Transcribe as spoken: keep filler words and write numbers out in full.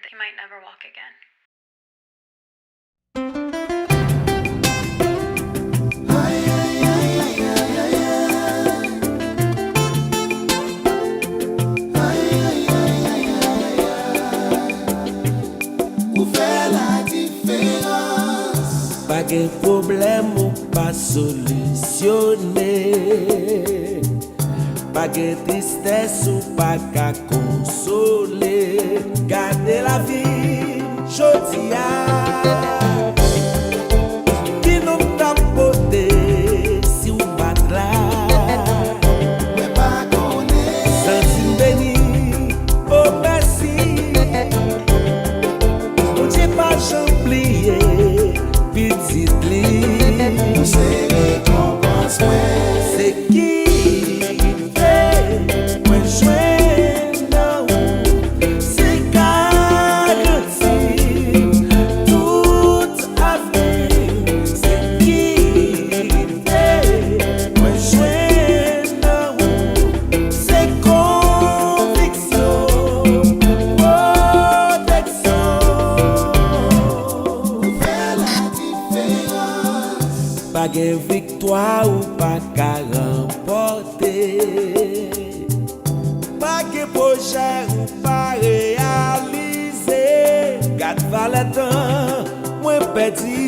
He might never walk again. Ou fè ladiferans. Pa gen pwoblèm ou pa solisyone. Pa gen tristès ou pa ka konsole. Gade lavi m jodi a. Ki non m t ap pote si w pa t la? Mwen pa konnen. Santi m beni, o mèsi. Bondye pa janm bliye pitit li. Ou se rekonpans mwen. Se ki te mwen jwenn nan ou, se garanti tout avni. Se ki te mwen jwenn nan ou, se konviksyon, pwoteksyon. Ou fè ladiferans. Pa gen viktwa ou pa ka ranpòte. Pa gen pwojè ou pa reyalize. Gad valè tan mwen pèdi.